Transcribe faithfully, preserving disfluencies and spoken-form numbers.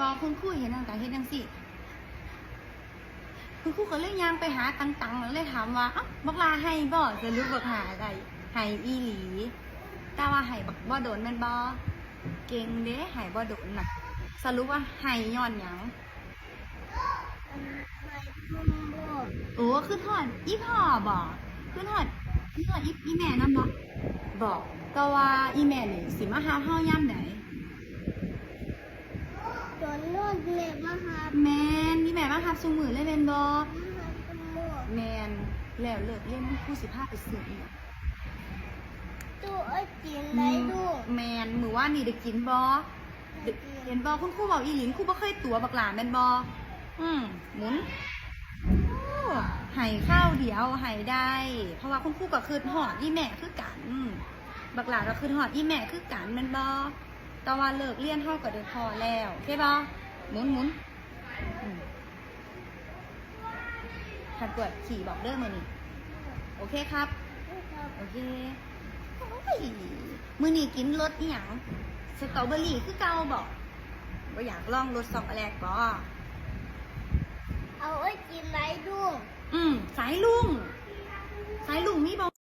บอกคุณครูเห็นตั้งแต่เฮ็ดจังซี่ คุณครูก็เลยย่างไปหาตังๆแล้วเลยถามว่า เอ้า บักหล่าไห้บ่ สรุปบักหล่าได้ ไห้อีหลี แต่ว่าไห้บักบ่โดนแม่นบ่ เก่งเด้ ไห้บ่โดนน่ะ สรุปว่าไห้ย้อนหยัง อันไห้คุณบ่ โอ้ คือทอดอีพ่อบ่ คือทอด คือทอดอีอีแม่นำบ่ บอก ก็ว่าอีแม่นี่สิมาหาเฮายามใด ตอนนอนแม่มาหา แม่น อีแม่มาหาซุมื้อเลยแม่นบ่ มาหาคุณบ่ แม่น แล้วเลิกเรียนคุณครูสิพาไปซื้ออีหยัง ตู้ไอติมไหนลูก แม่น มื้อวานนี่ได้กินบ่ เห็นบ่ คุณครูเว้าอีหลี คุณครูบ่เคยตั๋วบักหล่าแม่นบ่ อืม หมุน โอ้ ไห้คราวเดียวไห้ได้ เพราะว่าคุณครูก็คิดฮอดอีแม่คือกัน อืม บักหล่าก็คิดฮอดอีแม่คือกันแม่นบ่ แต่ว่าเลิกเรียนเฮาก็ได้พ้อแล้ว โอเคบ่ หมุนหมุน อืม ถ้าปวดขี้บอกเด้อมื้อนี้ โอเคครับ ครับ โอเค โอ้ย มื้อนี้กินรสอีหยัง สตรอเบอรี่คือเก่าบ่ บ่อยากลองรสช็อกโกแลตบ่ เอาไอติมไหนลูก อืม สายลุง สายลุงมีบ่